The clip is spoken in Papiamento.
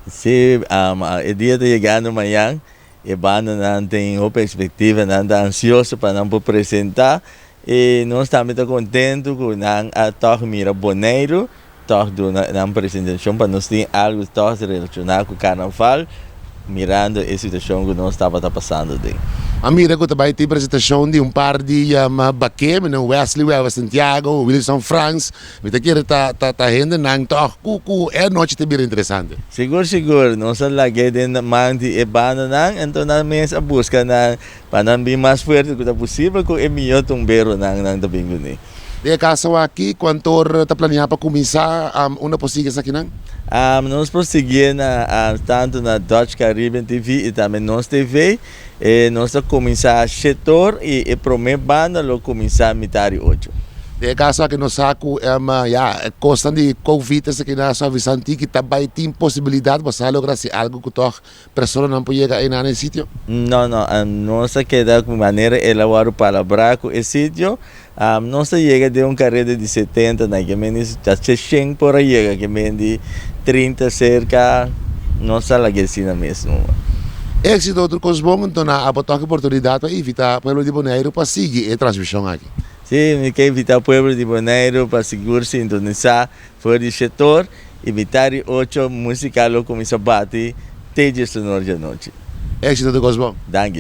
Sí, e dia ta yegando mañan. E bandanan tin hopi ekspektiva, nan ta ansioso pa nan por presentá i nos tambe ta kontentu ku nan a tòg mira Boneiru tòg duna nan presentashon pa nos tin algu tòg relashoná ku karnaval mirando e situashon ku nos tabata pasando den. A mira ku ta bai tin presentashon di un par di baké, mi nan Wesley Wever Santiago, Wilson Frans. Mi ta kere ta ta ta hendenan tòg ku ku e anochi ta bira interesante. Sigur sigur, nos a lag'é den man di e bandanan, anto nan mes a buska nan pa nan bin mas fuerte ku ta posibel ku e mihó tumberonan nan ta bin kuné. Den e kaso aki, kuantor ta planeá pa kuminsá unda por sigui esakinan? Nos por siguié na tantu na Dutch Caribbean TV i tambe Nos TV. Nos ta kuminsá shetor i e promé banda lo kuminsá mitar di ocho. Den e kaso aki nos sa ku ya e kosnan di covid esaki nan a suavisá un tiki ta bai tin posibilidat bo sa logra hasi algu ku tòg personanan por yega einan na e sitio? No no nos a keda ku manera el a wòrdu palabrá ku e sitio. Nos a yega den un kareda di 70 na ke men di ta seshen por a yega ke men di 30 serka nos a laga asina mes numa. Éxito tur kos bon enton a abo toki oportunidat pa invita pueblo di Boneiru pa sigui e transmishon aki. Sí, mi ke invita pueblo di Boneiru pa sigur sintonisa for di shetor i mitar di ocho musika lo kuminsa bati te diesunor djanochi. Éxito tur kos bon. Danki.